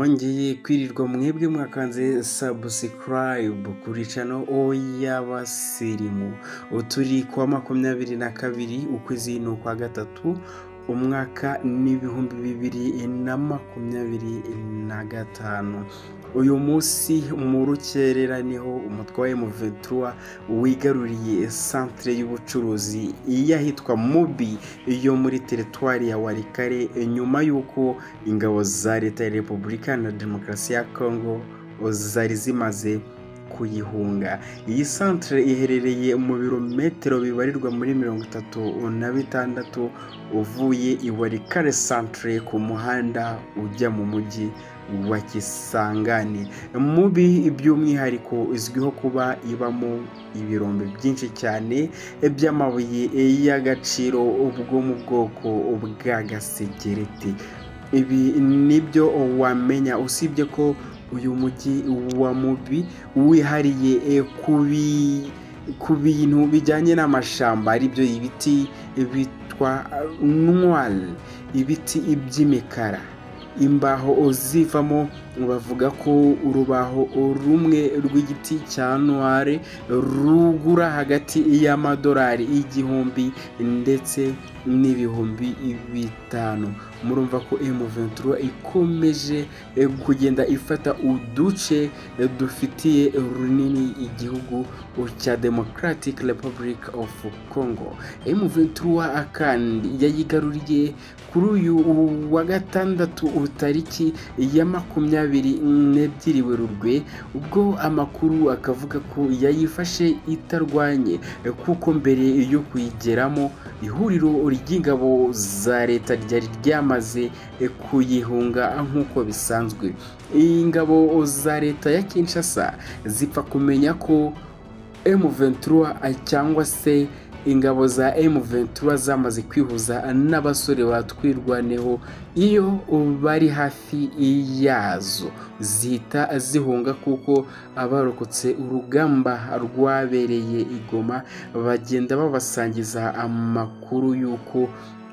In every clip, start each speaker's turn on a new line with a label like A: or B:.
A: Mwongeye kwirirwa mwebwe mwakanze subscribe kuri channel y'abasirimu. Turi kuwa 22 ukwezi n'ukwa gatatu umwaka n'ibihumbi 2025. Uyu munsi mu rukerera niho umutwe wa M23 wigaruriye centre y'ubucuruzi y'ahitwa Mubi yo muri teritwari ya Walikale, nyuma y'uko ingabo za leta ya Repubulika na Demokarasi ya Congo zari zimaze kuyihunga. Iyi centre iherereye mu birometero bibarirwa muri 36 uvuye i Walikale centre ku muhanda ujya mu mujyi wa Kisangani. Mubi by'umwihariko izwiho kuba ibamo ibirombe byinshi cyane by'amabuye y'agaciro ubwo mu bwoko bwa gasegereti. Ibi nibyo wamenya usibye ko uyu mujyi wa Mubi wihariye ku bintu bijyanye n'amashamba, aribyo ibiti bitwa noir, ibiti by'imikara, imbaho zivamo. Bavuga ko urubaho rumwe rw'igiti cya noir rugura hagati y'amadolari 1000 ndetse n'5000. Murumva ko M23 ikomeje kugenda ifata uduce dufitiye runini igihugu cya Democratic Republic of Congo. M23 kandi yayigaruriye kuri uyu wa gatandatu tariki ya 22 Werurwe, ubwo amakuru akavuga ko yayifashe itarwanye, kuko mbere yo kuyigeramo ihuriro ry'ingabo za leta ryari ryamaze kuyihunga nk'uko bisanzwe. Ingabo za leta ya Kinshasa zipfa kumenya ko M23 cyangwa se ingabo za M23 zamaze kwihuza n'abasore batwirwaneho, iyo bari hafi yazo zihita zihunga, kuko abarokotse urugamba rwabereye i Goma bagenda babasangiza amakuru y'uko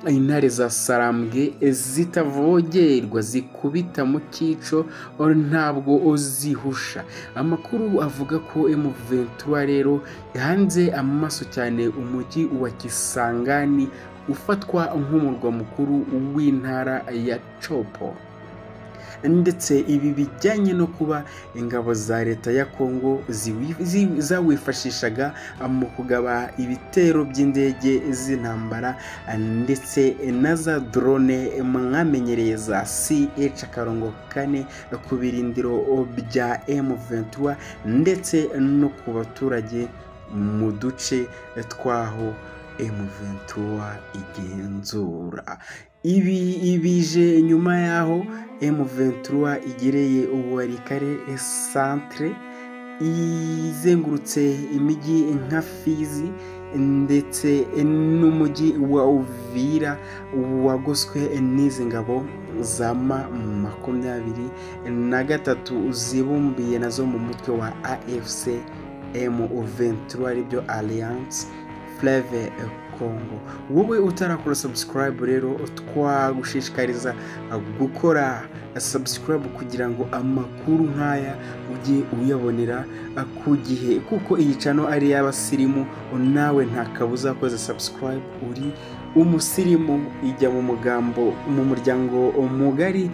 A: intare za Sarambwe zitavogerwa, zikubita mu cyico, ntabwo zihusha. Amakuru avuga ko M23 rero hanze amaso cyane umujyi wa Kisangani ufatwa nk'umurwa mukuru w'intara ya Chopo, ndetse ibi bijyanye no kuba ingabo za leta ya Congo zawifashishaga mu kugaba ibitero by'indege z'intambara ndetse na za drone mwamenyereye za CH-4 ku birindiro bya M23 ndetse no ku baturage mu duce twaho M23 igenzura. Ibi bije nyuma yaho M23 igereye Walikale centre, izengurutse imijyi nka Fizi ndetse n'umujyi wa Uvira wagoswe n'izi ngabo za M23 zibumbiye nazo mu mutwe wa AFC M23, aribyo Alliance Fleuve Congo. Wowe utarakora subscribe rero twagushishikariza gukora subscribe kugira ngo amakuru nk'aya ujye uyabonera ku gihe, kuko iyi channel ari y'abasirimu, nawe nta kabuza koze subscribe uri umusirimu. Ijya mu mugambo mu muryango mugari